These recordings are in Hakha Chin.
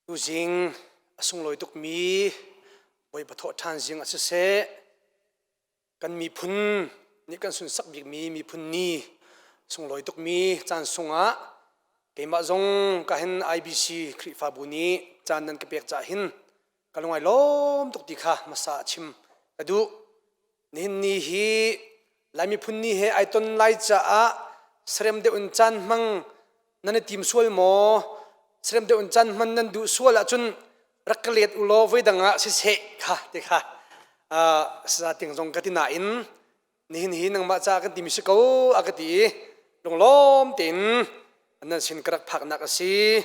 Tuzing a sunglawi tukmi Bawipa thawhṭhan zing ah siseh, kan miphun nih kan sunsak bikmi miphun ni sunglawi tukmi caan sungah keimah zong ka hin IBC Khrihfabu nih caan nan ka pek cah hin ka lungai lawm tuk ti kha hmasa chim ka duh. Nihin ni hi Lai miphun ni he ai ton lai caah serem deuh in caan hmang nan i tim sual maw? Serem deuh in caan hman nan duh sual ahcun rak ka let u law voi dang ah siseh kha ti kha saza ting zong ka ti nain nihin hi nangmah caah kan timi si ko a ka ti i lunglawm tein nan sin ka rak phaknak a si.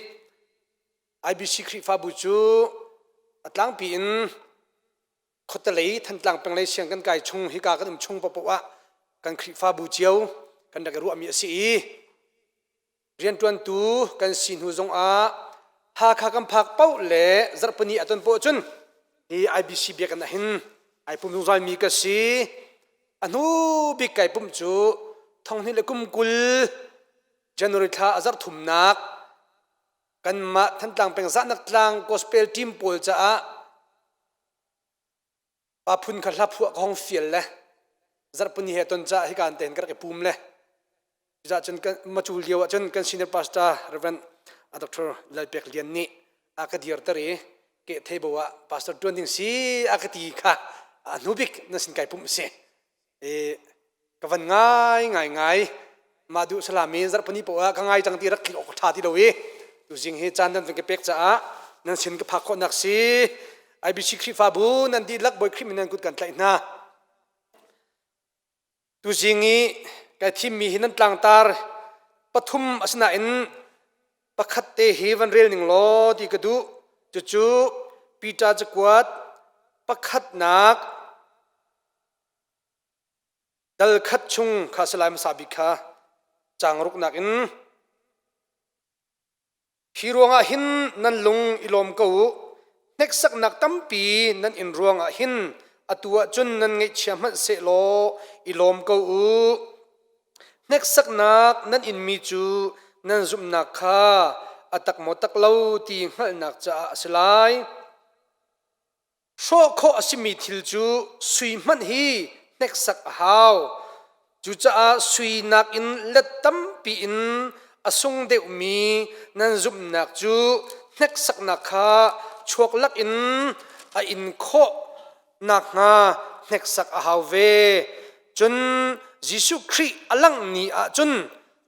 IBC Khrihfabu cu a tlangpi in khuatelei Thantlang penglei siang kan kai chung hika kan um chung paohpaoh ah kan Khrihfabu cio kan rak i ruahmi a si i rianṭuantu kan si hnu zongah Hakha kan phak paoh le zarhpini a ton poh cun hi IBC biakinn ah hin ai pum zungzalmi ka si. A hnu bik kai pumh cu thonghnih le kum 20 January thla a zarh thumnak kanmah Thantlang peng zahnak tlang gospel team pawl caah Pa phun kha hla phuah ka hong fial le zarhpini he ton caah hika tein ka rak i pum le cucaah cun macu lio ah cun kan senior pastor Reverend Dr. Lalpek Lian nih a ka dirter i ke theibo ah pastor tuan ding si a ka ti kha a hnu bik na sin kai pumh si i ka van ngai ngai ngai mah duh salami zarhpani poah ah ka ngai cang ti rak tlik awk ṭha ti lo i tuzing hi caan nan van ka pek caah nan sin ka phak khawhnak si IBC Khrihfabu nan dihlak Bawi Khrih min nan kut kan tlaih hna tuzing i kai thimmi hi nan tlangtar pathum asinain pakhat te hi van rel ning law ti ka duh cucu Peter cakuat pakhatnak Dal khat chung kha si lai hmasa bik kha caang ruknak in hi ruangah hin nan lung i lawm ko u hneksaknak tampi nan in ruangah hin atu ah cun nan ngaihchia hmanh sehlaw i lawm ko u hneksaknak nan inmi cu nan zumhnak kha a tak maw tak lo ti hngalhnak caah a si lai Hrawh khawh a simi thil cu sui hmanh hi hneksak a hau. Cucaah sui nakin let tampi in a sung deuhmi nan zumhnak cu hneksaknak kha chuak lakin a in khawh nakhnga hneksak a hau ve. Cun Jesuh Khrih a langh ni ahcun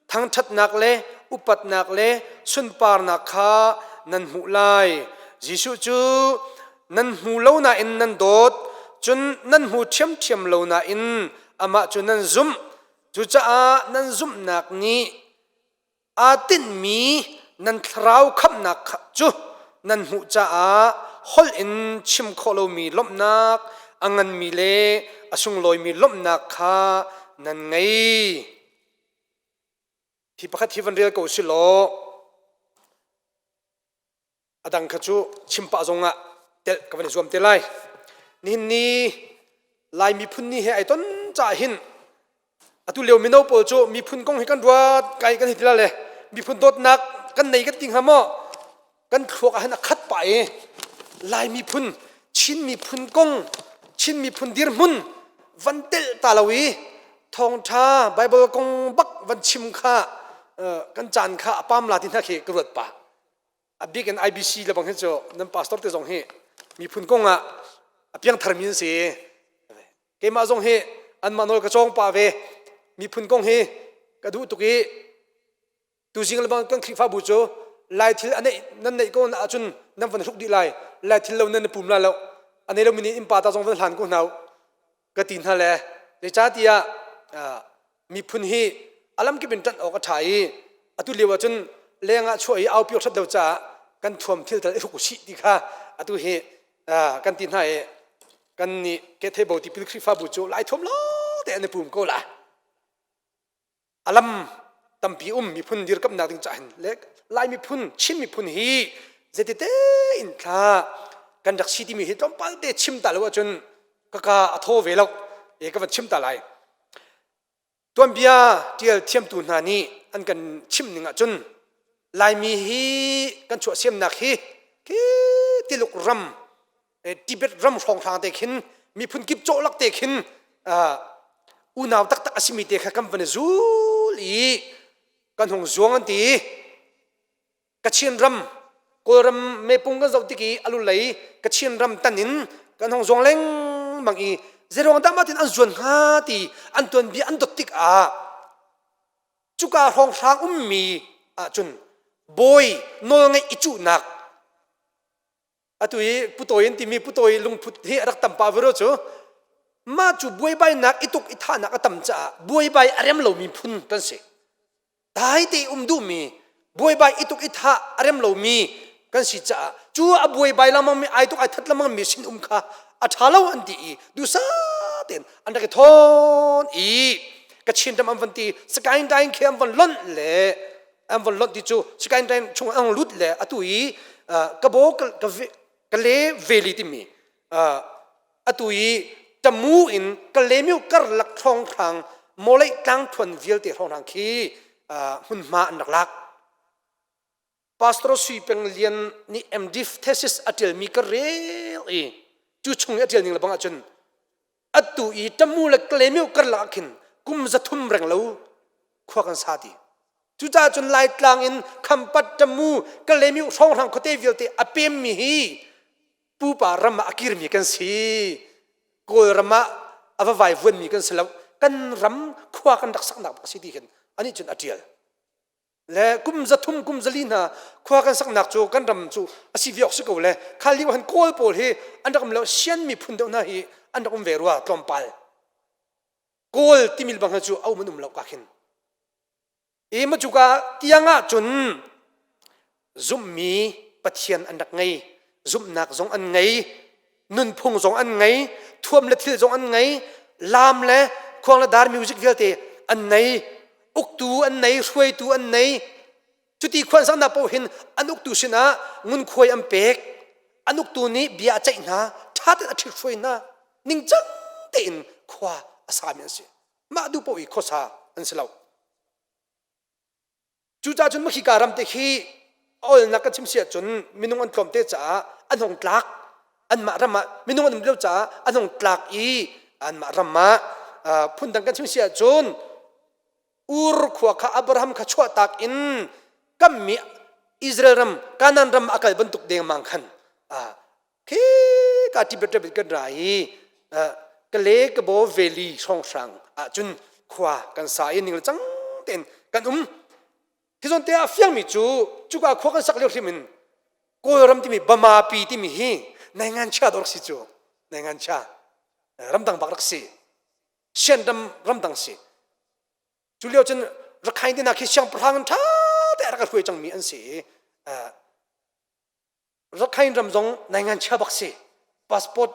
thangṭhatnak le upatnak le sunparnak kha nan hmuh lai. Jesuh cu nan hmu lo nain nan dawt, cun nan hmu ṭhiamṭhiam lo nain amah cu nan zumh. Cucaah nan zumhnak nih aa tinhmi nan thlarau khamhnak cu nan hmuh caah holh in chim khawh lomi lawmhnak a nganmi le a sunglawimi lawmhnak kha nan ngei. Hi pakhat hi van rel ko si law a dang kha cu chim pah zong ah telh ka van i zuam te lai. Nihin ni Lai miphun ni he ai ton caah hin atu lio mino pawl cu miphun kong hi kan ruat kai kan hi ti la le miphun dawtnak kan nei kan ti hnga maw kan thluak ah hin a khat pah i Lai miphun Chin miphun kong Chin miphun dirhmun van telh ta lo i thawngṭha Bible kong bak van chim kha kan caan kha a pam la ti hna khi ka ruat pah a bik in IBC le bang hin cu nan pastor te zong hi miphun kong ah a piangthar mi an si keimah zong hi anmah nawl ka cawng pah ve miphun kong hi ka duh tuk i Tuzing lebang kan Khrihfabu cu lai thil a neih nan neih ko ahcun nan van hruk dih lai lai thil lo nan pum lai lo a nei lomi nih innpa ta zong van hlan ko hna ka ti hna le zeicahtiah miphun hi alam kip in ṭanh awk a ṭha i atu lio ahcun leng ah chuah i aupi awk ṭhat lo caah kan thuam thil tal i hruk usih ti kha atu hi kan ti hna i kan nih Kethebo tipil Khrihfabu cu lai thuam lo te an i pum ko la a lam tampi um miphun dirkamnak ding caah hin le Lai miphun Chin miphun hi zeitite in thla kan rak si timi hi tlawmpal te chim ta lo ahcun ka ka a thaw ve lo e ka van chim ta lai tuanbia tial thiamtu hna nih an kan chim ning ahcun Laimi hi kan chuahsiamnak hi. Khi Tiluk ram Tibet ram hrawnghrang te khin miphun kip cawhlak te khin unau taktak a simi te kha kan van i zul i kan hung zuang an ti. Kachin ram Kawlram mepung kan zoh tik i a lulei Kachin ram tan in kan hong zuang lengmang i zeiruang dah mah tin an zuan hnga ti an tuanbia an dot tik ah cuka hrawnghrang ummi ahcun bawi nawlngeih i cuhnak atu i putawi an timi putawi lungput hi a rak tam pah vero cu mah cu buaibainak i tuk i thahnak a tam caah buaibai a rem lomi phun kan si. Dai te um duhmi buaibai i tuk i thah a rem lomi kan si caah cu a buaibai lengmang mi ai tuk ai that lengmang mi sin um kha a ṭha lo an ti i duhsah tein an rak i thawn i Kachin ram an van ti Sagaing Daing khi an van lonh le an van lonh ti cu Sagaing Daing chung an lut le atu i Kabo ka le veli timi atu i Tamu in Kalemyo karlak hrawnghrang Mawleih tlangthuan vialte hrawnghrang khi hmunhma an rak lak. Pastor Sui Peng Lian nih MDiv thesis a ṭialmi ka rel i cu chung i a ṭial ning le bang ahcun atu i Tamu le Kalemyo karlak ah khin kum 300 reng lo khua kan sa ti. Cucaah cun Laitlang in Khampat, Tamu, Kalemyo hrawnghrang khuate vialte a pemmi hi pupa ram ah a kirmi kan si Kawlram ah a va vaivuanmi kan si lo kan ram khua kan rak saknak bak a si ti khin anih cun a ṭial le kum 300 kum 400 hna khua kan saknak cu kan ram cu a si ve awk si ko le kha lio han Kawl pawl hi an rak um lo Sian miphun deuh hna hi an rak um ve rua tlawmpal Kawl timi bang cu a um an um lo ka khin I macuka tiang ah cun zumhmi Pathian an rak ngei, zumhnak zong an ngei, nunphung zong an ngei, thuam le thil zong an ngei, laam le khuang le dar music vialte an nei, uktu an nei, hruaitu an nei. Cuti khuan saknak paoh hin an uktu sinah ngunkhuai an pek, an uktu nih bia a ceih hna, ṭha tein a ṭhithruai hna, ningcang tein khua a sami an si. Mah duh paoh i khuasa an si lo. Cucaah cun makhika ram te khi olnak kan chim si ahcun minung an tlawmte caah an hong tlak anmah ram ah minung an um lio caah an hong tlak i anmah ram ah phundang kan chim si ahcun Ur khua kha Abraham kha chuahtak in kammi Israel ram Kanaan ram a kal bantuk dengmang khan khi ka Tibet ram kan ra i Kale Kabo Valley hrawnghrang ahcun khua kan sa i ning le cang tein kan um hi zawn te ah fiangmi cu cuka khua kan sak lio hrim in Kawlram timi Bama pi timi hi nai chia dawr si cu nai ngan chia ramdang bak rak si sian ram ramdang si cu lio cun Rakhine te hna khi siangpahrang in ṭha te rak hruai cangmi an si i Rakhine ram zong nai ngan chia bak si passport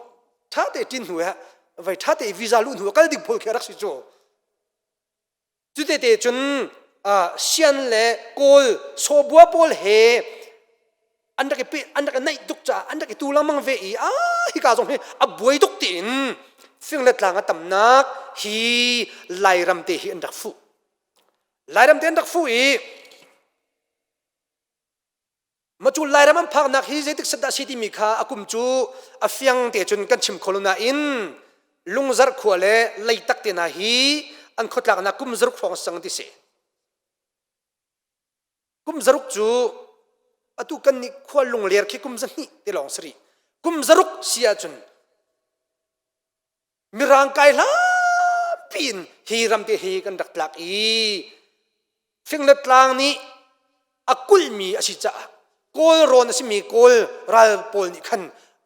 ṭha te ṭin hnu he vai ṭha te visa luh hnu kal ding phul khi rak si cu cu te te cun sian le kawl sawbua pawl he an rak i pe an rak i naih tuk caah an rak i tu lengmang ve i a hika zong hi a buai tuk tiin fing le tlang a tamnak hi Lairam te hi an rak fuh Lairam te an rak fuh i Macu Lairam an phaknak hi zeitik set dah si timi kha a kum cu a fiang te cun kan chim kho lo nain Lungzarh khua le Leitak te hna hi an khuatlaknak kum 6 hrawng sang ti si. Kum 6 cu atu kan nih khua Lungler khi kum 2 te lawng si rih. Kum 6 si ahcun Mirang kai hlanpi in hi ram te hi kan rak tlak i fing le tlang nih a kulhmi a si caah Kawl rawn a simi Kawl ral pawl nih khan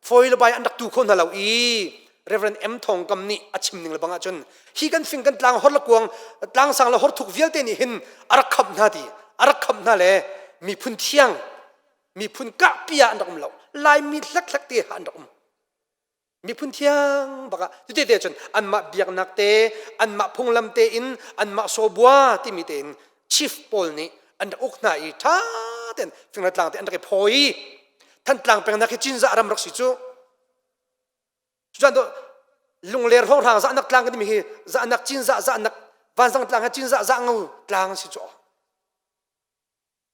fawi le bai an rak tu kho hna lo i Reverend M Thong Kam nih a chim ning le bang ahcun hi kan fing kan tlang hor le kuang tlang sang le hor thuk vialte nih hin a rak khamh hna ti a rak khamh hna le miphun thiang miphun kahpi ah an rak um lo Laimi hlekhlek te ha an rak um miphun thiang bak ah cuti te cun anmah biaknak te anmah phunglam te in anmah sawbua timi te in chief pawl nih an rak uk hna i ṭha tein fing le tlang te an rak i phawi i Thantlang pengnak hi Cinzah ram rak si cu cucan to Lungler hrawnghrang zahnak tlang kan timi hi zahnak Cinzah zahnak Vanzang tlang hi Cinzah zah ngo tlang si cu.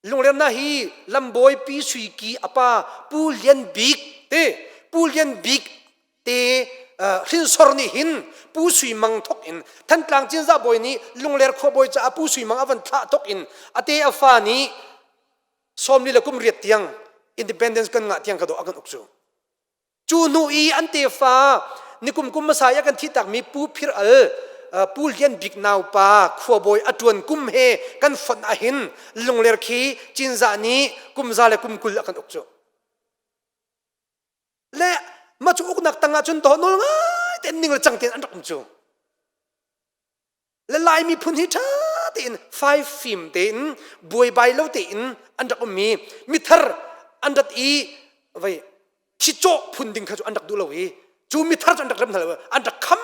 Lunglernak hi lambawi Pi Sui Ki a pa Pu Lian Bik te Pu Lian Bik te hrinsor nih hin Pu Sui Mang thok in Thantlang Cinzah bawi nih Lungler khuabawi caah Pu Sui Mang a van thlah thok in a te a fa nih sawmli le kum riat tiang independence kan ngah tiang ka do a kan uk cu. Cu hnu i an tefa nikum kum hmasa i a kan thihtakmi Pu Phir Al Pu Lian Bik naupa khuabawi a ṭuan kum he kan fonh ahhin Lungler khi Cinzah nih kum za le kum 20 a kan uk cu. Le mah cu uknak tangah cun doh nawl ngai tein ning le cang tein an rak um cu. Le Lai miphun hi ṭha tein fai fim tein buaibai lo tein an rak ummi mithar an rat i vei thicawh phun ding kha cu an rak duh lo i cu mithar cu an rak rem hna lo an rak kham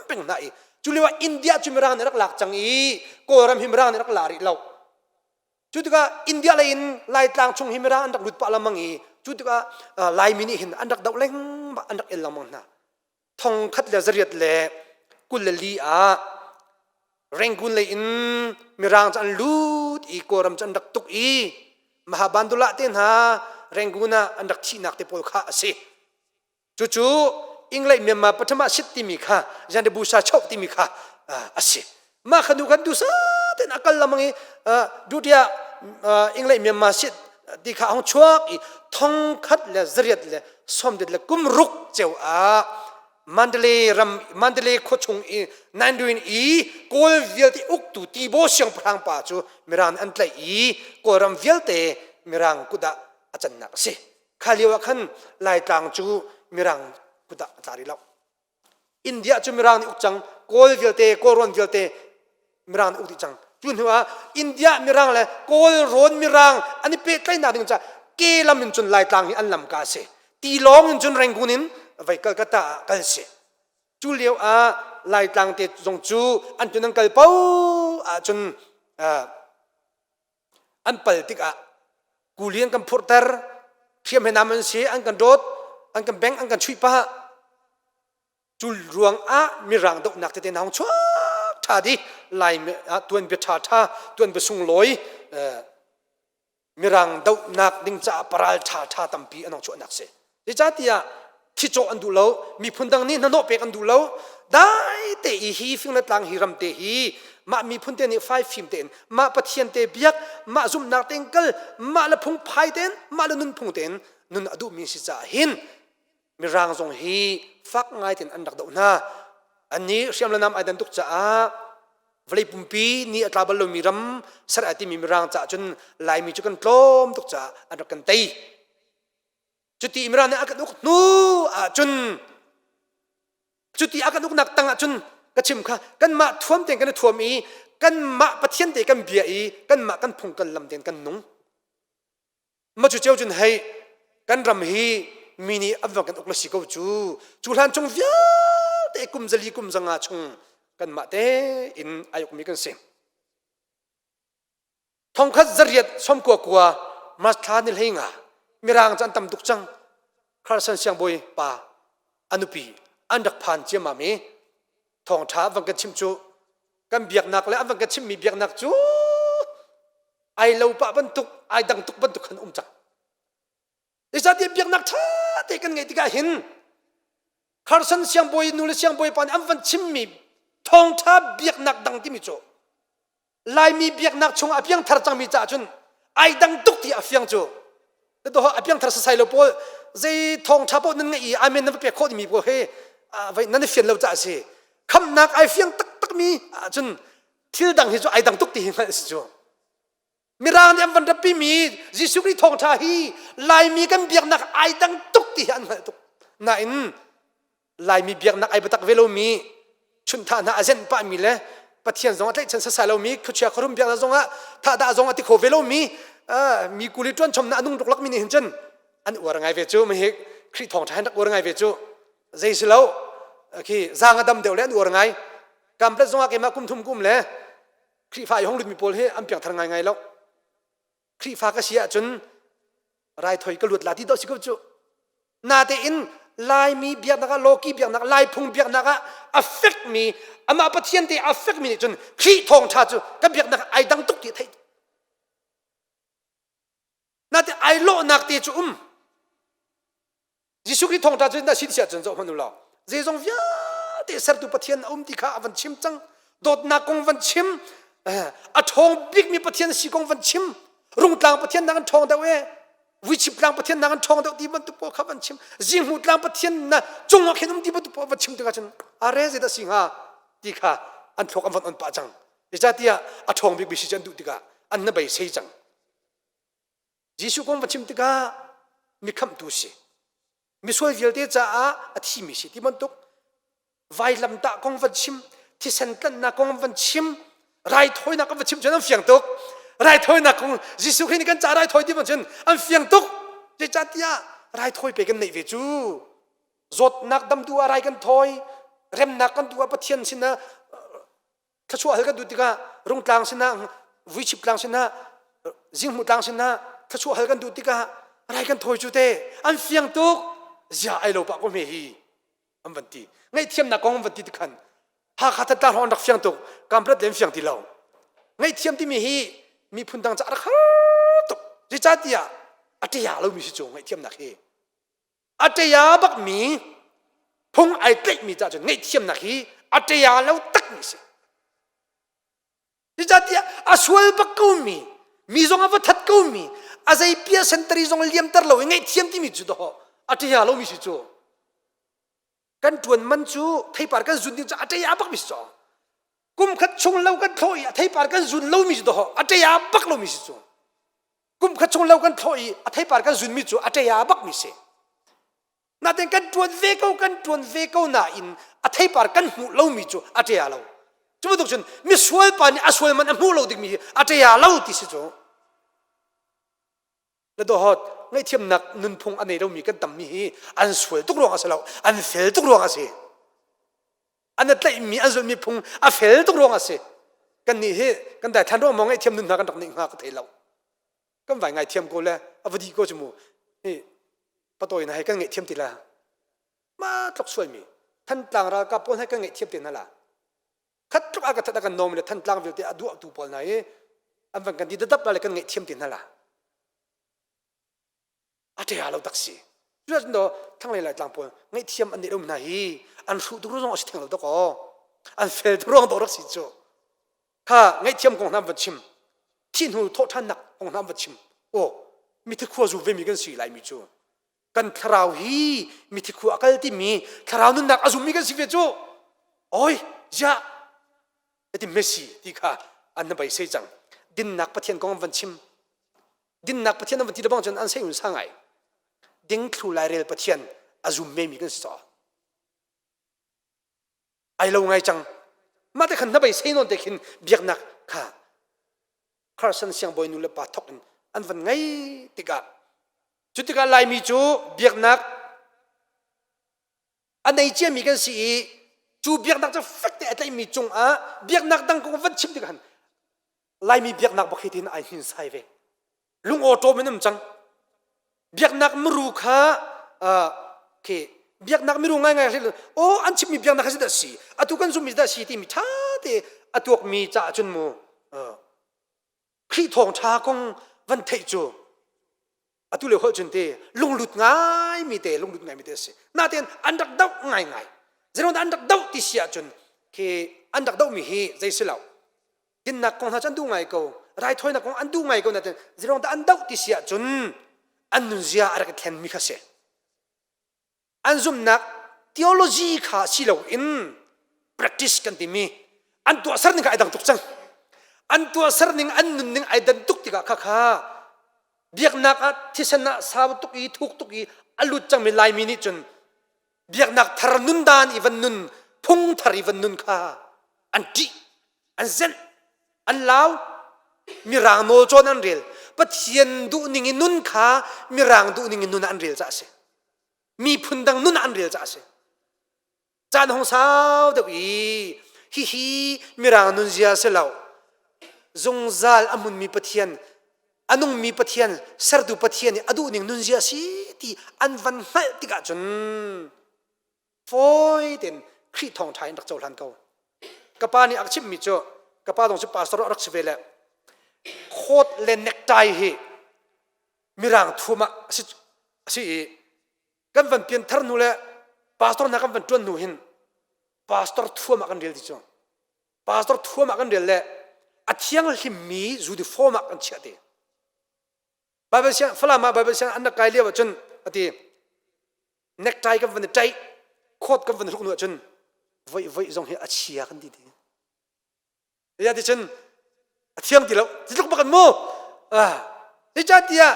peng hna i cu lio ah India cu Mirang nih rak lak cang i Kawlram hi Mirang nih rak la rih lo. Cu tikah India lei in Laitlang chung hi Mirang an rak lut pah lengmang i cu tikah Laimi nih hin an rak doh lengmang an rak el lengmang hna. 1824 ah Rangoon lei in Mirang cu an lut i Kawlram cu an rak tuk i Mahabandula te hna Rangoon ah an rak thihnak te pawl kha a si. Cucu Inglei Myanmar Pathama sit timi kha Jandabusa choh timi kha a si. Mah kha nu khan dusa ten a kal lamang i dutia Inglei Myanmar sit ti kha hong chuak i thong khat le zariat le sawmdet le kum ruk ceu ah Mandalay ram Mandalay khua chung i Nanduin i Kawl vialte uktu Tibaw siangpahrang pa cu Mirang an tlaih i Kawlram vialte Mirang kut ah a cannak a si. Kha lio ah khan Laitlang cu Mirang kut ah a tla rih lo. India cu Mirang nih uk cang, Kawl vialte, Kawlrawn vialte Mirang nih uk dih cang. Cu hnu ah India Mirang le Kawlrawn Mirang an i pehtlaihnak ding caah ke lam in cun Laitlang hi an lam ka a si. Tilawng in cun Rangoon in vei Calcutta ah kal si. Cu lio ah Laitlang te zong cu an tun an kal paoh ahcun an pal tikah kuli an kan phurhter hriam he nam an si an kan dawt an kan beng an kan chuih pah cu ruang ah mirang dohnak tete na hong chuak tha di lai tuan bia tha tha tuan bia sunglawi mirang dohnak ding caah paral tha tha tampi an hong chuahnak si Zeicahtiah thicawh an duh lo, miphun dang nih hnahnawh pek an duh lo. Dai te i hi fing le tlang hi ram te hi mah miphun te nih fai fim tein mah Pathian te biak, mah zumhnak tein kal, mah le phungphai tein, mah le nunphung tein nun a duhmi si caah hin Mirang zong hi fak ngai tein an rak doh hna. Annih hriam le nam ai dan tuk caah vawlei pumpi ni a tla bal lomi ram ser ai timi Mirang caah cun Laimi cu kan tlawm tuk caah an rak kan tei. Cuti Imran nih a kan uk hnu ahcun cuti a kan uknak tang ahcun ka chim kha kanmah thuam tein kan i thuam i kanmah Pathian te kan bia i kanmah kan phung kan lam tein kan nung. Ma cu ceu cun hei kan ram hi mi nih an van kan uk la si ko cu cu hlan chung vialte kum zali kum zanga chung kanmah tein ai ukmi kan si. Thongkhat zariat sawmkua kua March thla ni hlei nga Mirang cu an tam tuk cang. Carson siangbawi pa a nupi an rak phan ciammam i thawngṭha an van kan chimh cu kan biaknak le an van kan chimhmi biaknak cu ai lo pah bantuk ai dang tuk bantuk khan um cang. Zeicahtiah biaknak ṭha te kan ngeih tikah hin Carson siangbawi nu le siangbawi pa nih an van chimmi thawngṭha biaknak dang timi cu Laimi biaknak chungah a piangthar cangmi caah cun ai dang tuk ti a fiang cu to a piangthar sasai lo pawl zei thawngtha paoh nan ngeih i amen nan va pek khawh dingmi pawl he vai nan i fian lo caah a si khamnak ai fiang taktakmi ahcun thil dang hi cu ai dang tuk ti hi hngalh a si cu Mirang nih an van ratpimi Jesuh Khrih thawngtha hi Laimi kan biaknak ai dang tuk ti hi an hngalh tuk nain Laimi biaknak ai biatak ve lomi chunhthah hna a zenh pahmi le Pathian zong a tlaihchan sasai lomi khuachia khuarum biaknak zong ah thahdah zong a ti kho ve lomi mi kuli ṭuan chomnak a nung ruklak mi nih hin cun an uar ngai ve cu mi hi Khrih thawngṭha hin rak uar ngai ve cu zei si lo khi zaang a dam deuh le an uar ngai kamplet zong ah keimah kum thum kum le Khrihfa i hong lutmi pawl hi an piangthar ngai ngai lo Khrihfa ka si ahcun raithawi ka luat la ti dawh si ko cu natein Laimi biaknak ah Lawki biaknak Laiphung biaknak ah a fekmi amah Pathian te a fekmi nih cun Khrih thawngṭha cu ka biaknak ai dang tuk ti a theih. Nate ai lawhnak te cu um. Jesuh Khrih thawngṭha cu na sin siah cun zoh hmanh u law zeizong vialte sertu Pathian a um ti kha a van chim cang. Dawtnak kong van chim, a ṭhawng bikmi Pathian si kong van chim, Rungtlang Pathian nak an ṭhawng deuh e, Vuichip tlang Pathian nak an ṭhawng deuh ti bantuk pawl kha van chim, Zinghmuh tlang Pathian na cungah khin um ti bantuk pawl van chim tikah cun are zeidah si hnga ti kha an thluak an van on pah cang. Zeicahtiah a ṭhawng bikmi si cu an duh tikah an na beisei cang. Jesuh kong va chim tikah mi khamhtu si misual vialte caah a thimi si ti bantuk vailamtah kong van chim thisen tlanhnak kong van chim raithawinak kan va chim cun an fiang tuk raithawinak kong Jesuh Khrih nih kan caah raithawi ti ban cun an fiang tuk zeicahtiah raithawi pe kan neih ve cu zawtnak dam duh ah rai kan thawi remnak kan duh ah Pathian sinah thluachuah hal kan duh tikah Rungtlang sinah Vuichip tlang sinah Zinghmuh tlang sinah thluachuah hal kan duh tikah rai kan thawi cu te an fiang tuk zia ai lo pah ko hme hi an van ti ngaihthiamnak kong an van ti tikhan Hakha Thantlang hrawng an rak fiang tuk Kamplet le an fiang ti lo ngaihthiam timi hi miphun dang caah rak har tuk zeicahtiah a ṭia lomi si cu ngaihthiamnak hi A ṭea bakmi phung ai tlaihmi caah cun ngaihthiamnak hi a ṭea lo takmi si. Zeicahtiah a sual bak komi, mi zong a va that komi, a zei pia sentari zong liamter lo i ngaihthiam timi cu dawh a ṭea lomi si cu. Kan ṭuan man cu theipar kan zun ding cu a ṭea bakmi si cu. Kum khat chung lo kan thlawh i a theipar kan zun lomi cu dawh a ṭea bak lomi si cu. Kum khat chung lo kan thlawh i a theipar kan zunmi cu a ṭea bakmi si. Natin kan ṭuan ve ko kan ṭuan ve ko nain a theipar kan hmuh lomi cu a ṭea lo. Cu bantuk cun misual pa nih a sual man a hmuh lo dingmi hi a ṭea lo ti si cu. Na dawhot ngaihthiamnak nunphung a nei lomi kan tammi hi an sual tuk ruang a si lo, an fel tuk ruang a si. An a tlaihmi an zulhmi phung a fel tuk ruang a si. Kan nih hi kan daithlan ruang maw ngaihthiam nun hna kan rak nih hnga ka thei lo. Kan vai ngaithiam ko le a va dih ko cu mu. Hi patawi na hei kan ngaihthiam ti la. Ma tlok sualmi Thantlang ralkap pawl hei kan ngaihthiam te hna la. Khat tluk a ka that a kan nom le Thantlang vialte a duahtu pawl hna hi an van kan ti dadap la le kan ngaihthiam te hna la. A ṭia lo tak si. Cuacun do thlanglei Laitlang pawl ngaihthiam an neih lo hna hi an hruh tuk zong a si theng lo dawkaw. An fel tuk ruang dawh rak si cu. Kha ngaihthiam kong hna van chim. Thih hnu thawhṭhannak kong hna van chim. Aw, mithi khua zu vemi kan si laimi cu. Kan thlarau hi mithi khua a kal timi thlarau nunnak a zummi kan si ve cu. Oi, ziah ti Messi ti kha an na beisei cang. Dinnak Pathian kong van chim. Dinnak Pathian an van ti le bang cun an sei un sa ngai. Dingthlu lairel Pathian a zum memi kan si caah. Ai lo ngai cang. Mah te khan na beisei nawn te khin biaknak kha Carson siangbawi nu le pa thok in an van ngei tikah cu tikah Laimi cu biaknak a nei ciami kan si i cu biaknak cu fek te a tlaihmi cungah biaknak dang kong van chim tikah khan Laimi biaknak bak hi tin ai hnin sai ve lung awṭawm in um cang biaknak muru kha khi biaknak miru ngaingai hril aw an chimmi biaknak kha dah si atu kan zummi dah si timi ṭha te a tuakmi caah cun mu Khrih thawngṭha kong van theih cu atu le holh cun te lunglut ngaimi te lunglut ngaimi te a si natein an rak doh ngaingai zeiruang an rak doh ti si ahcun khi an rak dohmi hi zei si lo dinnak kong hna cu an duh ngai ko raithawinak kong an duh ngai ko natein zeiruang dah an doh ti si ahcun an nunzia a rak i thlenmi kha si an zumhnak theology kha si loin practice kan timi an tuahser ning kha ai dang tuk cang an tuahser ning an nun ning ai dan tuk tikah kha kha biaknak ah thisen ah sau tuk i thuk tuk i a lut cangmi laimi nih cun biaknak thar nun dan i van nun phung thar i van nun kha an ṭih an zenh an lau mirang nawl cawn an rel pathian duh ning i nun kha mirang duh ning i nun ah an rel caah a si miphun dang nun ah an rel caah a si caan hong sau deuh i hihi mirang nunzia si lo zungzal a hmunmi pathian a nungmi pathian sertu pathian i a duhning nunzia si ti an van hngalh tikah cun fawi tein Khrih thawngṭha in rak cohlan ko ka pa nih a ka chimhmi cu ka pa zong cu pastor a rak si ve le coat le necktie hi. Mirang thuam ah a si, a si i kan van pian thar hnu le pastor hna kan van ṭuan hnu hin pastor thuam ah kan rel ti cu. Pastor thuam ah kan rel le a thianghlimmi uniform ah kan chiah ti. Bible siang Falam ah Bible siang an rak kai lio ahcun a ti necktie kan van i ṭaih coat kan van hruk hnu ahcun voi voi zong hi a chia kan ti ti. Ya ti cun a thiang ti lo ti tluk bak in mu ah zeicahtiah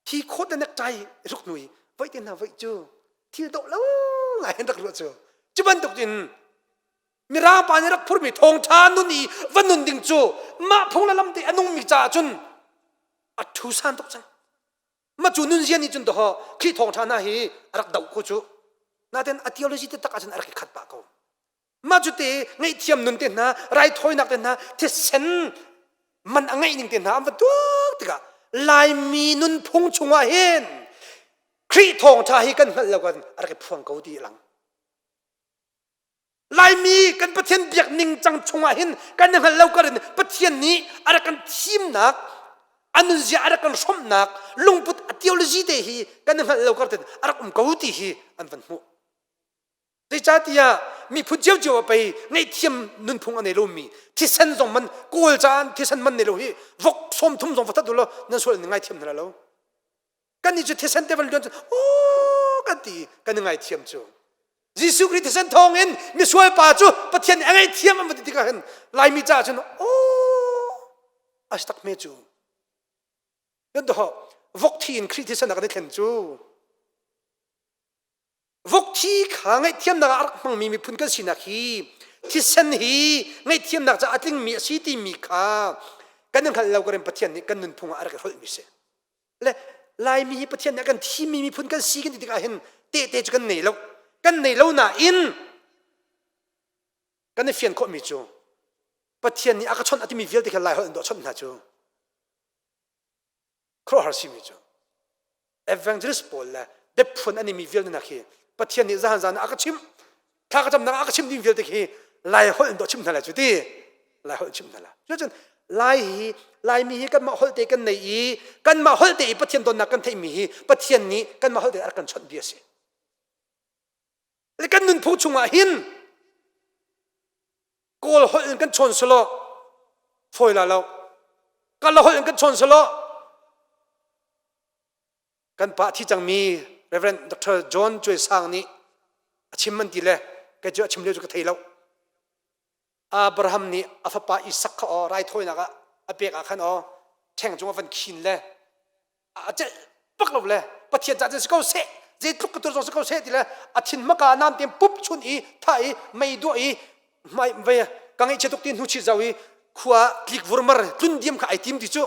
hi coat le necktie hruk hnu hi voi te hna voi cu thil dawh lo ngai an rak ruah cu cu bantuk in Mirang pa nih rak phurmi thawngṭha nun i va nun ding cu mah phung le lam te a nungmi caah cun a ṭhu san tuk cang. Mah cu nunzia nih cun dawh Khrih thawngṭha hna hi a rak doh ko cu. Nain a theology te tak ahcun a rak i khat pah ko. Mah cu te ngaihthiam nun te hna, raithawinak te hna, thisen man a ngeih ning te hna an va tuak tikah Laimi nunphung chungah hin Khrih thawngṭha hi kan hngalh lo kan a rak i phuang ko ti a lang. Laimi kan Pathian biak ning cang chungah hin kan i hngalh lo kar in Pathian nih a rak kan thimnak a nunzia a rak kan hrawmhnak lungput a theology te hi kan i hngalh lo kar ten a rak um ko ti hi an van hmuh. Zeicahtiah miphun ciocio ah pei ngaihthiam nunphung a nei lomi thisen zong man kawl caan thisen man nei lo hi vok sawm thum zong va that u law nan sual in ngaithiam hna lo. Kan nih cu thisen te van luan cu aw kan ti kan i ngaithiam cu. Jesuh Khrih thisen thawngin misual pa cu Pathian nih a ngaihthiam an va ti tikah hin Laimi caah cun aw a si tak me cu. Kan doh vok thi in Khrih thisen ah kan i thlen cu. Vok thi kha ngaihthiamnak ah a rak hmangmi miphun kan sinak hi thisen hi ngaihthiamnak caah a tlingmi a si timi kha kan i hngalh lo karin Pathian nih kan nunphung ah a rak i hrolhmi si. Le Laimi hi Pathian nih a kan thimmi miphun kan si kan ti tikah hin tehte cu kan nei lo. Kan nei lo nain kan i fian khawhmi cu Pathian nih a ka chawnh a timi vialte kha Lai holh in dawh chawnh hna cu khuaruahhar simi cu evangelist pawl le biaphun an imi vialte hna khi Pathian nih zahan zan ah a ka chimh thla ka camnak ah a ka chimh ding vialte khi Lai holh in dawh chimh hna lai cu ti Lai holh chimh hna lai cucun Lai hi Laimi hi kanmah holh te kan nei i kanmah holh te i Pathian donnak kan theihmi hi Pathian nih kanmah holh te a rak kan chawnh bia a si le kan nunphung chungah hin Kawl holh in kan chawn selaw fawi la lo Kala holh in kan chawn selaw kan pa thi cangmi Reverend Dr. John Cuai Sang nih a chim an ti le kei cu a chim lio cu ka thei lo Abraham nih a fapa Isak kha aw raithawinak ah a pek ah khan aw ṭheng cung a van khin le a celh bak lo le Pathian ca cun si ko seh zeitluk ka tur zong si ko seh ti le a thin hmaka nam tem pup chun i tha i mei duah i mai ve ka ngaihchia tuk ti hnu chi zau i khua tlik vurmar tlun diam kha ai tim ti cu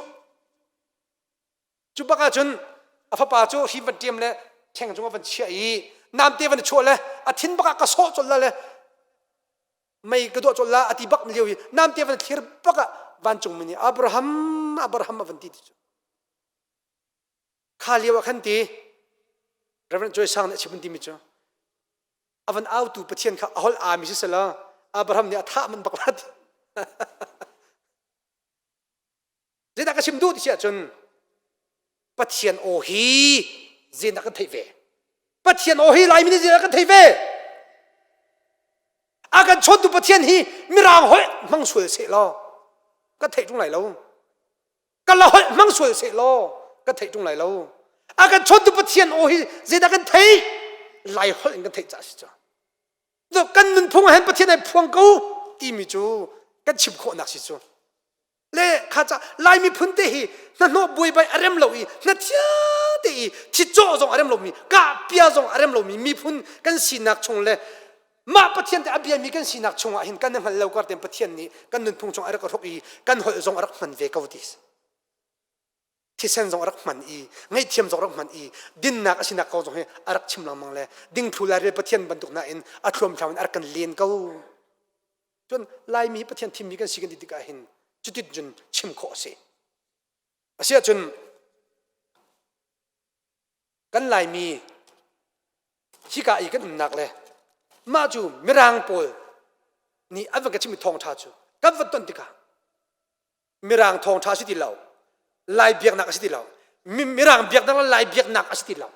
Cu bak ahcun a fapa cu hri van ṭiam le ṭheng cung a van chiah i namte van i chuah le a thin bak ah ka sawh colh la le mei ka duah colh la a ti bak lio i namte van thlir bak ah vancungmi nih Abraham Abraham a van ti ti cu kha lio ah khan ti Reverend Joy Sang nih a chim timi cu a van autu Pathian kha a holh aami si sela Abraham nih a thah man bak la ti Zeidah ka chim duh ti si ahcun Pathian aw hi zeidah kan theih ve? Pathian aw hi Laimi nih zeidah kan theih ve? A kan chawntu Pathian hi mirang holh hmang sual seh law kan theih ṭung lai lo. Kala holh hmang sual seh law kan theih ṭung lai lo. A kan chawntu Pathian aw hi zeidah kan theih? Lai holh in kan theih caah si cu. Kan nunphung ah hin Pathian ai phuang ko timi cu kan chim khawhnak si cu. Le kha ca Lai miphun te hi hnahnawh buaibai a rem lo i hnathiang te i thicawh zong a rem lomi kahpia zong a rem lomi miphun kan sinak chung le mah Pathian te a biami kan sinak chungah hin kan i hngal lo kar ten Pathian nih kan nunphung chung a rak hruk i kan holh zong a rak hman ve ko ti thisen zong a rak hman i ngaihthiam zong a rak hman i dinnak a sinak ko zong hi a rak chim lengmang le dingthlu lairel Pathian bantuk nain a thluamthlam in a rak kan len ko Cun Laimi hi Pathian thimmi kan si kan ti tikah hin cutin cun chim khawh a si. Asiahcun kan Laimi hika i kan umnak le mah cu Mirang pawl nih an van ka chimmi thawngṭha cu kan van ton tikah Mirang thawngṭha si ti lo. Lai biaknak a si ti lo. Mirang biaknak le Lai biaknak a si ti lo.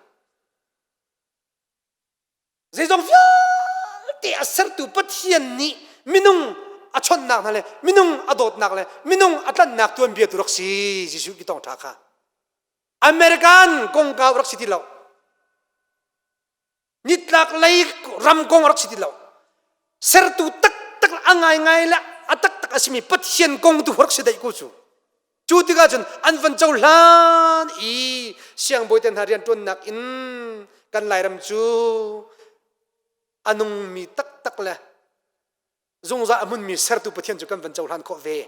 Zeizong vialte a sertu Pathian nih minung a chawnhnak hna le minung a dawtnak le minung a tlanhnak tuanbia tu rak si Jesuh ki thawngṭha kha. American kongkau rak si ti lo. Nitlak lei ram kong rak si ti lo. Sertu taktak a ngaingai le a taktak a simi Pathian kong tu rak si daih ko cu. Cu tikah cun an van cohlan i siangbawi te hna rianṭuannak in kan Lairam cu a nungmi taktak le zungzal a hmunmi sertu Pathian cu kan van cohlan khawh ve.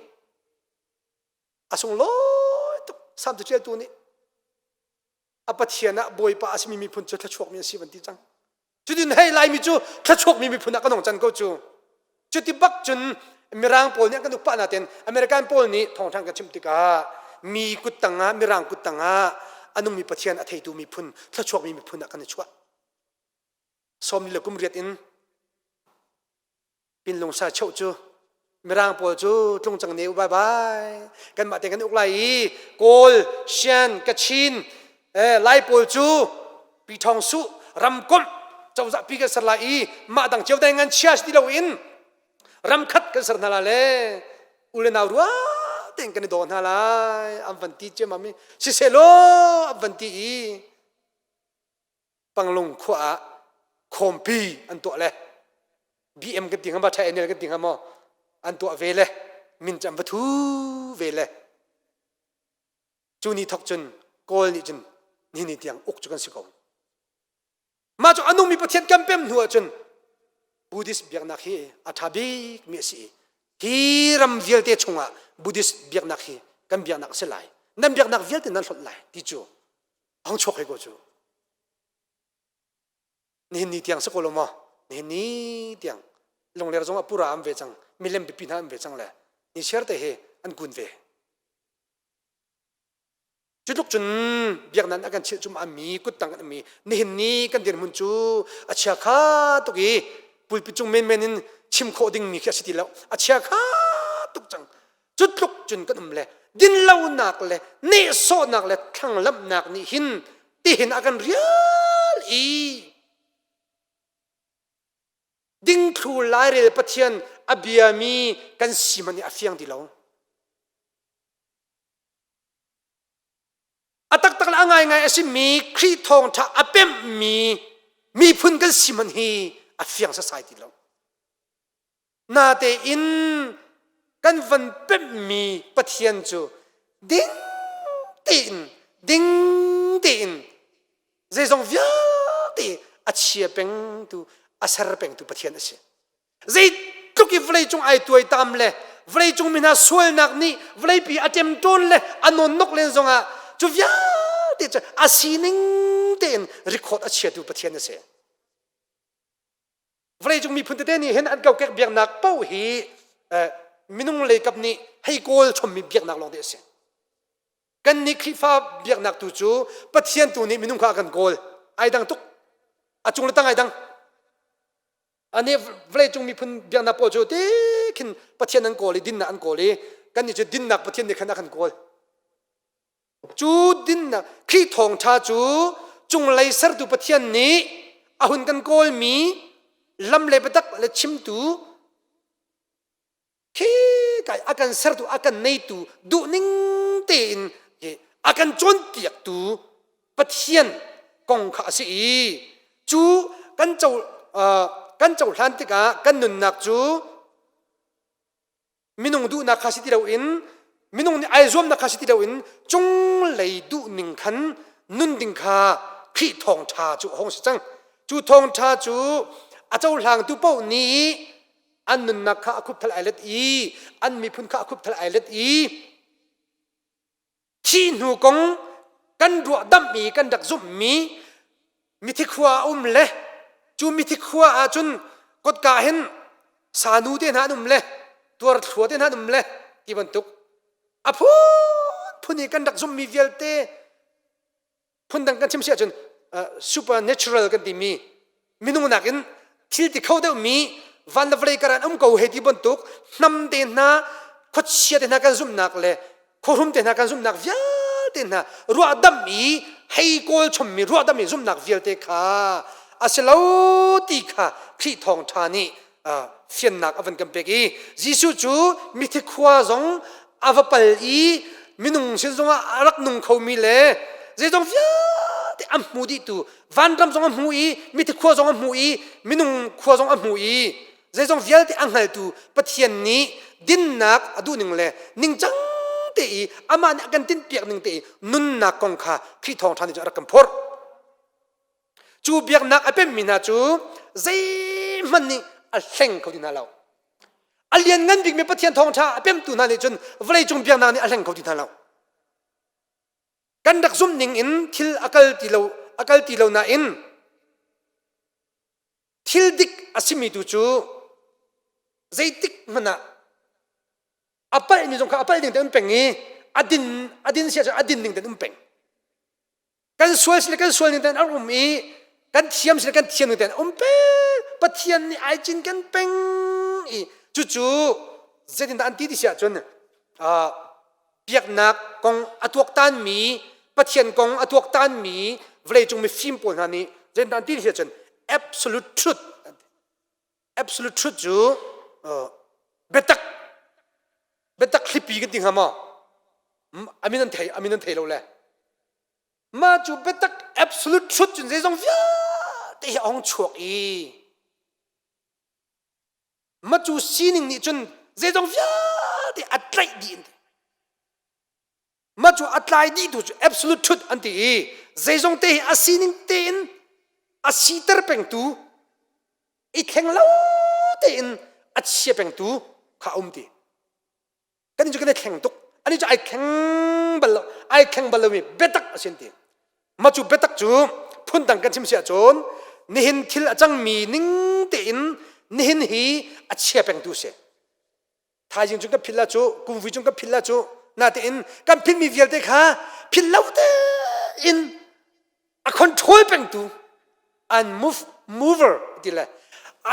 A sunglawi tuk Salm caṭialtu nih a Pathian ah Bawipa a simi miphun cu thluachuakmi an si van ti cang. Cutin hei Laimi cu thluachuakmi miphun ah kan hong can ko cu. Cuti bak cun Mirang pawl nih an kan uk pah nain American pawl nih thawngṭha kan chimh tikah mi kut tangah Mirang kut tangah a nungmi Pathian a theitu miphun thluachuakmi miphun ah kan i chuah. Sawmli le kum riat in Pinlungsa cheuh cu Mirang pawl cu tlung cang ne u bye bye. Kanmah te kan uk lai i Kawl, Shan, Kachin, eh, Lai pawl cu Pi Thawng Su ramkomh cozah pi kan ser lai i mah dang cio dai ngan chia si ti loin ram khat kan ser hna la le u le nau rua tein kan i daw hna lai an van ti ciammam i siselaw an van ti i Panglung khua ah khawmpi an tuah le BM kan ti hnga ma NL kan ti hnga maw an tuah ve le min cu an va thu ve le cu ni thok cun Kawl nih cun ni ni tiang uk cu kan si ko mah cu a nungmi Pathian kan pem hnu ahcun Buddhist biaknak hi a ṭha bik mi a si i hi ram vialte chungah Buddhist biaknak hi kan biaknak a si lai nan biaknak vialte nan hlonh lai ti cu hong chuak hei ko cu nihin ni tiang si ko lo maw nihin ni tiang lungler zong ah pura an ve cang milem pipi hna an ve cang le ni chiar te he an kun ve cu tluk cun biaknak a kan chilh cum mi kuttang kan mi nihin ni kan dirhmun cu a chia kha tuk i pulpit cung menmen in chim khawh ding mi khi a si ti lo a chia kha tuk cang Cu tluk cun kan um le dinlonak le nehsawhnak le thlanglamhnak nih hin tihin a kan rial i dingthlu lairel Pathian a biami kan si hmanh hi a fiang ti lo. A taktak le a ngaingai a simi Khrih thawngṭha a pemhmi miphun kan si hmanh hi a fiang sasai ti lo. Natein kan van pemhmi Pathian cu ding tein ding tein zeizong vialte a chia pengtu a ser pengtu Pathian a si. Zeitluk i vawleicung ai tuaitam le vawleicung mi hna sualnak nih vawleipi a ṭemṭawn le a nawnnok len zongah cu vialte cu a sining tein record a chiatu Pathian a si. Vawleicung miphun tete nih hin an kokek biaknak paoh hi minung leikap nih hei kawl chommi biaknak lawng te a si. Kan nih Khrihfa biaknak tu cu Pathian tu nih minung kha a kan kawl. Ai dang tuk. A cung le tang ai dang. Ani vawleicung miphun biaknak pawl cu ti khin Pathian an kawl i dinnak an kawl i kan nih cu dinnak Pathian nih khan a kan kawl. Cu dinnak Khrih thawngṭha cu cunglei sertu Pathian nih a hun kan kawlmi lam le biatak le chimtu khi kai a kan sertu a kan neitu duhning tein a kan cawnpiaktu Pathian kong kha a si i cu kan co kan cohlan tikah kan nunnak cu minung duhnak kha si ti loin minung nih ai zuamnak kha si ti loin cunglei duhning khan nun ding kha Khrih thawngṭha cu a hung si cang. Cu thawngṭha cu a cohlangtu paoh nih an nunnak kha a khupthal ai let i an miphun kha a khupthal ai let i Thih hnu kong kan ruahdamh i kan rak zumhmi mithi khua a um le cu mithi khua ahcun kotka hin sanu te hna an um le tuarthlua te hna an um le ti bantuk a phunphun i kan rak zumhmi vialte phundang kan chim si ahcun supernatural kan timi minung nakin thil ti kho deuhmi van le vawlei kar an um ko hei ti bantuk hnam te hna khuachia te hna kan zumhnak le khuahrum te hna kan zumhnak vialte. vialte hna ruahdamh i hei kawl chommi ruahdamh i zumhnak vialte kha a si lo ti kha Khrih thawngṭha nih fiannak a van kan pek i Jesuh cu mithi khua zong a va pal i minung sin zongah a rak nung khomi le zeizong vialte a hmu dihtu vanram zong a hmu i mithi khua zong a hmu i minung khua zong a hmu i zeizong vialte a hngaltu Pathian nih dinnak a duhning le ningcang te i amah nih a kan tinhpiak ning te i nunnak kong kha Khrih thawngṭha nih cun a rak kan phorh. Cu biaknak a pemmi hna cu zeihmanh nih a hleng kho ti hna lo. A lianngan bikmi Pathian thawngṭha a pemtu hna nih cun vawleicung biaknak nih a hleng kho ti hna lo. Kan rak zumh ning in thil a kal ti lo a kal ti lo nain Thil dik a simi tu cu zeitik hmanh ah a palhmi zong kha a palh ding te um peng i a din a din si ahcun a din ding ten um peng. Kan sual si le kan sual ning ten a um i kan thiam si le kan thiam ning ten um peng. Pathian nih ai cin kan peng i cucu zeitindah an ti ti si ahcun uh, biaknak kong a tuaktanmi Pathian kong a tuaktanmi vawleicung mifim pawl hna nih zeitindah an ti ti ahcun absolute truth absolute truth cu biatak biatak hlipi kan ti hnga maw amin an thei amin an thei lo le mah cu biatak absolute truth cun zeizong vialte hi a hong chuak i Ma cu sining nih cun zeizong vialte a tlaih dih an ti. Ma cu a tlai dih tu cu absolute truth an ti i zeizong te hi a sining tein a siter pengtu i thleng lo tein a chia pengtu kha a um ti. Kan cu kan i thleng tuk. Ani cu ai thleng bal lo, ai thleng bal lomi biatak a si an ti. Mah cu biatak cu phundang kan chim si ahcun nihin thil a cangmi ning tein nihin hi a chia pengtu si. Thaizing cu kan philh la cu, kumvui cu kan philh la cu, natein kan philhmi vialte kha philh lo tein a control pengtu an move mover ti le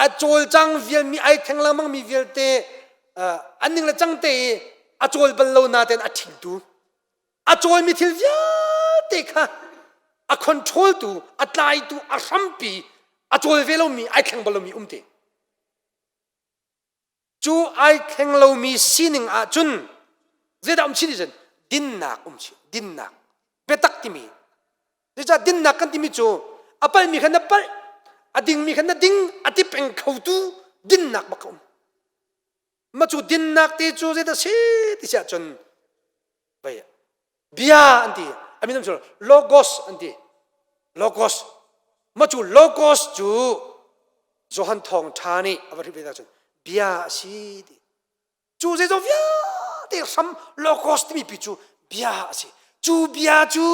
a cawlcang vialmi ai thleng lengmang mi vialte an ning le cang te i a cawl bal lo natein a ṭhingtu a cawlmi thil vialte kha a control tu a tlaitu a hrampi a cawl ve lomi ai thleng bal lomi um te Cu ai thleng lomi sining ahcun zeidah um chin ti cun dinnak um chin dinnak biatak timi zeicah dinnak kan timi cu a palmi kha na palh a dingmi kha na ding a ti peng khotu dinnak bak a um ma cu dinnak te cu zeidah si ti si ahcun vei bia an ti a min cu logos an ti logos ma cu logos cu Johan thawngṭha nih a va hrih ve cun bia a si ti cu zeizong vialte hram logos timi pi cu bia a si cu bia cu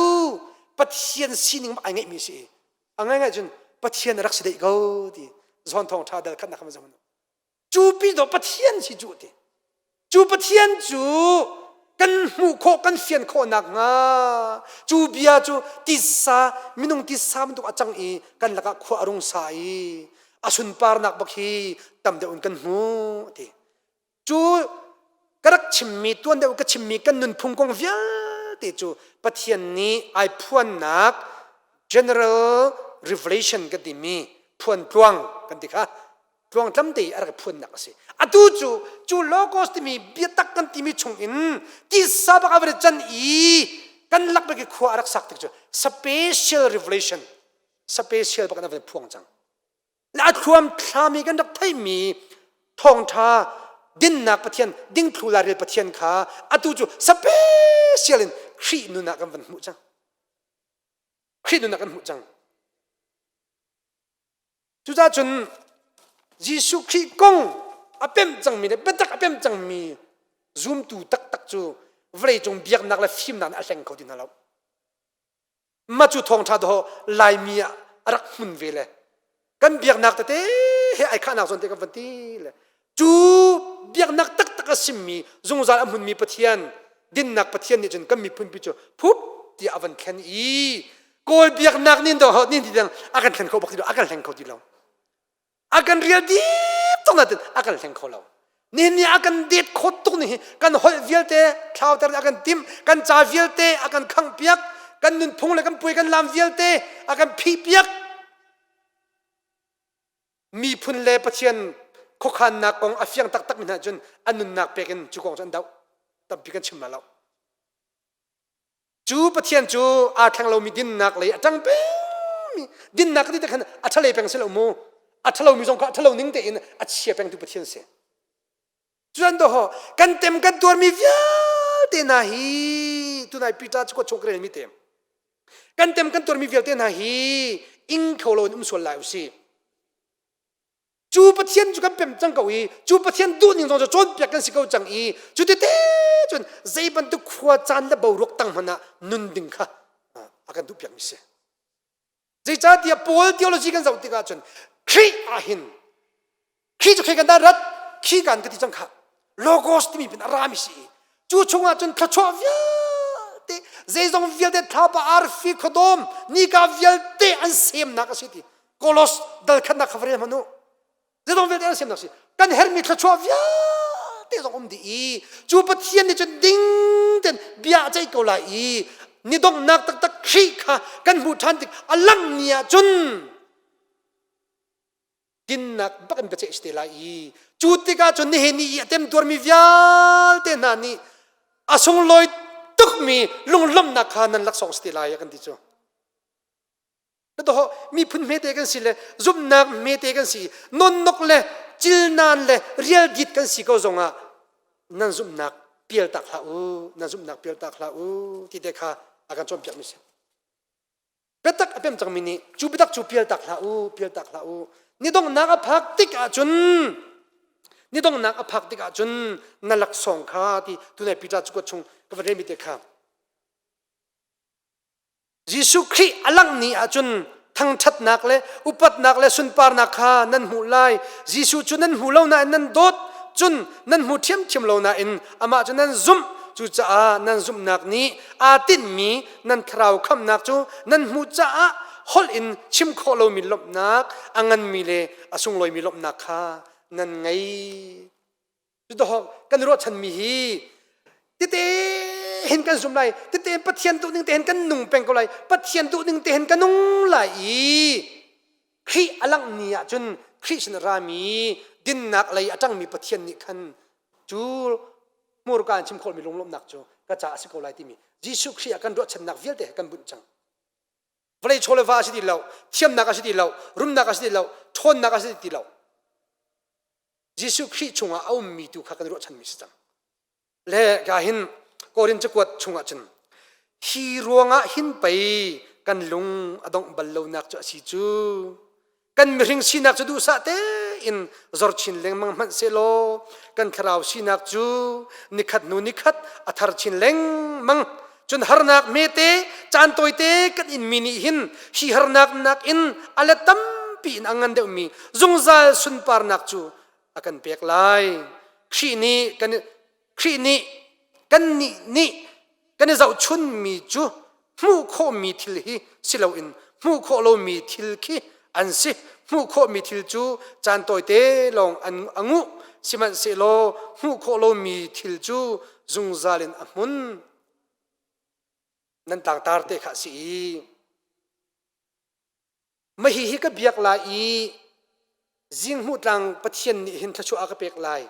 Pathian sining ai ngeihmi a si a ngaingai cun Pathian a rak si deih ko ti Johan thawngṭha dal khatnak kha zoh Cu pi dawh Pathian si cu ti. Cu Pathian cu kan hmuh khawh kan fian khawh nakhnga cu bia cu tisa minung tisa bantuk a cang i kan lakah khua a rung sa i a sunparnak bak hi tam deuh in kan hmu ti. Cu ka rak chimmi tuan deuh ka chimmi kan nunphung kong vialte cu Pathian nih ai phuannak general revelation kan timi phuan tluang kan ti kha tluangtlam te i a rak phuannak a si atu cu cu logos timi biatak kan timi chung in tisa bak a van can i kan lak bak i khua a rak sak tik cu special revelation special bak in a van phuang cang le a thluam thlami kan rak theimi thawngtha dinnak pathian dingthlu lairel pathian kha atu cu special in Khrih nun ah kan van hmuh cang Khrih nun ah kan hmuh cang Cucaah cun Jesuh Khrih kong a pemh cangmi le biatak a pemh cangmi zumtu taktak cu vawleicung biaknak le fimnak nih a hleng kho ti hna lo. Mah cu thawngṭha dawh Laimi ah a rak hmun ve le kan biaknak tete he ai khahnak zawn te kan van ti le cu biaknak taktak a simmi zungzal a hmunmi Pathian dinnak Pathian nih cun kan miphun pi cu phup tiah a van thlen i kawl biaknak nin do nin ti dang a kan thlen kho bak ti lo a kan hleng kho ti lo a kan rial dip tuk natin a kan hleng kho lo. Nihin ni a kan det khawt tuk ni hi kan holh vialte thlauter a kan timh, kan ca vialte a kan khangh piak, kan nunphung le kan puai kan lam vialte a kan phih piak. Miphun le Pathian khuakhannak kong a fiang taktak mi hna cun an nunnak pek in cu kong cu an doh. Tampi kan chim la lo. Cu Pathian cu aa thleng lomi dinnak lei a ṭang pengmi dinnak ka ti te khan a ṭhalei peng si lo mu. A ṭhalomi zong kha a ṭhalo ning tein a chia pengtu Pathian si. Cuan do ho kan tem kan tuarmi vialte hna hi tunai Peter cu chung ka relmi te kan tem kan tuarmi vialte hna hi ing kho lo in um sual lai usih. Cu Pathian cu kan pem cang ko i cu Pathian duhning zong cu cawnpiak kan si ko cang i cu tete cun zei bantuk khua caan le boruak tang hmanh ah nun ding kha a kan duhpiak mi si. Zeicahtiah Paul theology kan zoh tikah cun Khrih ah hin Khrih cu khi kan dah rat khi kan ka ti cang kha logos timi pin a rami si i cu chungah cun thluachuah vialte zeizong vialte thlapa arfi khuadawm nika vialte an semnak a si ti Kolos dal khatnak kha va rel hmanh u zeizong vialte an semnak si kan herhmi thluachuah vialte zong um dih i cu Pathian nih cun ding ten bia a ceih ko lai i ni donghnak taktak Khrih kha kan hmuh ṭhan tik a langh ni ah cun dinnak bak in biaceih si te lai i cu tikah cun nihin ni i a temtuarmi vialte hna nih a sunglawi tukmi lunglawmhnak kha nan laksawng si te lai a kan ti cu. Toho miphun hmete kan si le zumhnak hmete kan si nonnok le cilnan le rialdit kan si ko zongah nan zumhnak pialtak hlah u nan zumhnak pialtak hlah u ti te kha a kan cawnpiak mi si. Biatak a pem cangmi nih cu biatak cu pialtak hlah u, pialtak hlah u. Ni donghnak a phak tik ahcun ni donghnak a phak tik ahcun na laksawng kha ti tunai Peter cu chung ka va relmi te kha Jesuh Khrih a langh ni ahcun thangṭhatnak le upatnak le sunparnak kha nan hmuh lai. Jesuh cu nan hmu lo nain nan dawt, cun nan hmu ṭhiamṭhiam lo nain amah cu nan zumh. Cucaah nan zumhnak nih aa tinhmi nan thlarau khamhnak cu nan hmuh caah holh in chim khawh lomi lawmhnak, a nganmi le a sunglawimi lawmhnak kha nan ngei. Cutohawk kan ruahchanmi hi tete hin kan zum lai, tete Pathian duhning te hin kan nung peng ko lai, Pathian duhning te hin ka nung lai i Khrih a langh ni ah cun Khrih sin a rami dinnak lei a ṭangmi Pathian nih khan cu hmurka in chim khawhmi lunglawmhnak cu ka caah a si ko lai timi Jesuh Khrih ah kan ruahchannak vialte he kan bunh cang. Vawlei chaw le va a si ti lo, thiamnak a si ti lo, rumnak a si ti lo, ṭhawnnak a si ti lo. Jesuh Khrih chungah a ummi tu kha kan ruahchanmi si cang. Le ka hin Korin cakuat chungah cun hi ruangah hin pei kan lung a dongh bal lonak cu a si cu kan mihring sinak cu duhsah tein zor chin lengmang hmanh sehlaw kan thlarau sinak cu nikhat hnu nikhat a thar chin lengmang cun harnak mete caan tawite kan inmi nih hin hi harnak nakin a let tampi in a ngan deuhmi zungzal sunparnak cu a kan pek lai Khrih nih kan Khrih nih kannih nih kan i zohchunmi cu hmuh khawhmi thil hi si loin hmuh khawh lomi thil khi an si hmuh khawhmi thil cu caan tawite lawng an a nguh sihmanhsehlaw hmuh khawh lomi thil cu zungzal in a hmun nan tlangtar te kha a si i Mahi hi ka biak lai i Zinghmuh tlang Pathian nih hin thluachuah a ka pek lai.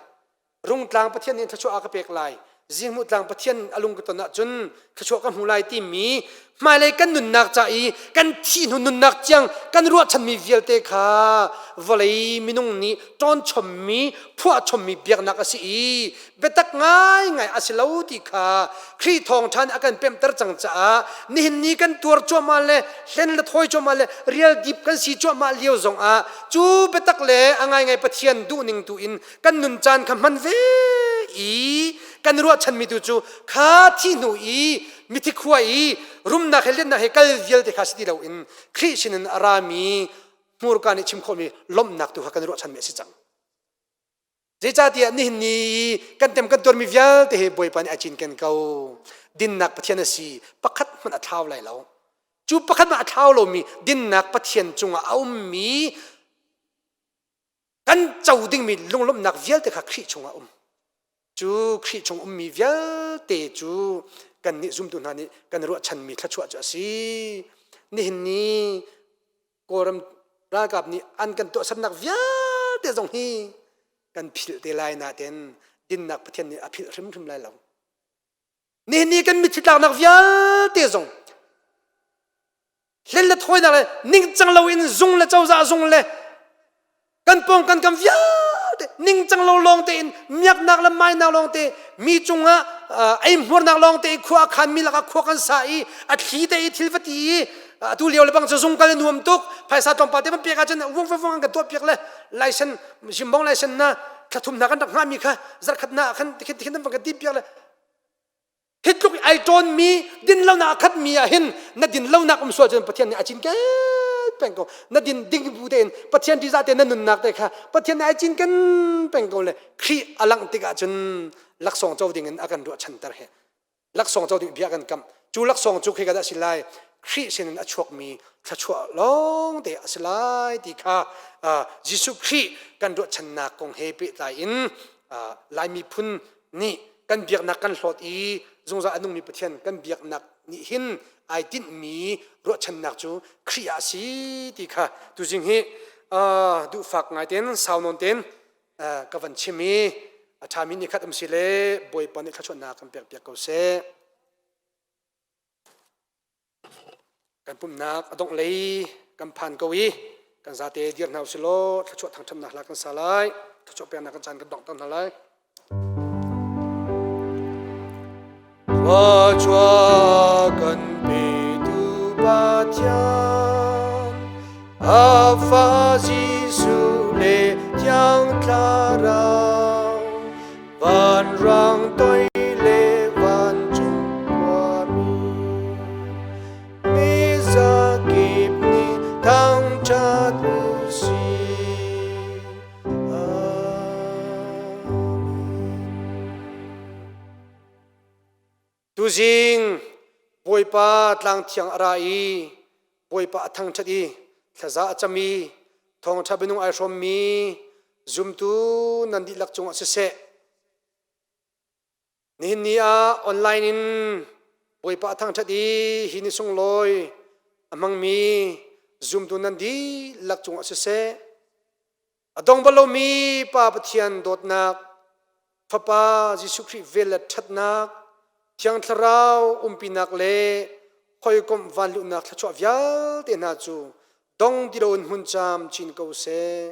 Rungtlang Pathian nih thluachuah a ka pek lai. Zinghmuh tlang Pathian a lung ka ton ahcun thluachuah ka hmu lai timi hmailei kan nunnak ca i kan thih hnu nunnak tiang kan ruahchanmi vialte kha vawlei minung nih ṭawnchommi phuahchommi biaknak a si i biatak ngaingai a si lo ti kha Khrih thawngṭha nih a kan pemhter cang caah nihin ni kan tuar cuahmah le hlen le thawi cuahmah le rial dip kan si cuahmah lio zongah cu biatak le a ngaingai Pathian duhning tu in kan nun caan kha hman ve i kan ruahchanmi tu cu kha thi hnu i mithi khua i rumnak he liannak he kal vialte kha si ti loin Khrih sinin a rami hmurka nih chim khawhmi lawmhnak tu kha kan ruahchanmi a si cang. Zeicahtiah nihin ni kan tem kan tuarmi vialte hi Bawipa nih a cinken ko. Dinnak Pathian a si. Pakhat hmanh a thlau lai lo. Cu pakhat hmanh a thlau lomi dinnak Pathian cungah a ummi Kan co dingmi lunglawmhnak vialte kha Khrih chungah um. Cu Khrih chung ummi vialte cu kannih zumtu hna nih kan ruahchanmi thluachuah cu a si. Nihin ni Kawlram ralkap nih an kan tuahsernak vialte zong hi kan philh te lai nain dinnak Pathian nih a philh hrimhrim lai lo. Nihin ni kan mitthli tlaknak vialte zong hlen le thawinak le ningcang loin zung le cozah zung le kan pawng kan kam vialte ningcang lo lawng tein miaknak le mainak lawng te mi cungah eihmuarnak lawng te khua a khanmi lakah khua kan sa i a thli te i thil va ti i atu lio le bang cu zung kal nuam tuk phaisa tlawmpal te van pek ahcun vung vung an kan tuah piak le laisen zimbong laisen na thlathum hna kan rak hngahmi kha zarkhat na khan tikhin tikhin an van kan ti piak le Hi tluk ai ṭawnmi dinlonak a khatmi ah hin na dinlonak um sual cun Pathian nih a cinken peng ko. Na din ding bu tein Pathian ṭihzah tein na nunnak te kha Pathian nih ai cinken peng ko le Khrih a langh tikah cun laksawng co ding in a kan ruahchanter he. Laksawng co ding bia kan kamh. Cu laksawng cu khika dah a si lai? Khrih sinin a chuakmi thluachuah lawng te a si lai ti kha Jesuh Khrih kan ruahchannak kong he pehtlai in Lai miphun nih kan biaknak kan hlawt i zungzal a nungmi Pathian kan biaknak nih hin ai tinhmi ruahchannak cu Khrih ah a si ti kha tuzing hi duhfak ngai tein sau nawn tein ka van chim i a ṭhami ni khat um si le Bawipa nih thluachuahnak kan pek piak ko seh. Kan pumhnak a dongh lei kan phan ko i kan zate dir hna usih law thluachuah thangṭhatnak hla kan sa lai. Thluachuah peknak kan caan kan donghter hna lai. Thluachuah kan petu Pathian, a fa Jesuh le Thiang Thlarau, Vanrang toi le vancung khuami mizakip nih thangṭhat u sih. Amen. Tuzing Bawipa tlang thiang a ra i Bawipa a thangṭhat i thlaza a cam i thawngṭha minung ai hrawmmi zumtu nan dihlak cungah siseh nihin ni ah online in Bawipa a thangṭhat i hi ni sunglawi a hmangmi zumtu nan dihlak cungah siseh A dong bal lomi Pa Pathian dawtnak, Fapa Jesuh Khrih vel le ṭhatnak, Thiang Thlarau umpinak le hawikomh vanluhnak thluachuah vialte hna cu dong ti loin hmun camcin ko seh.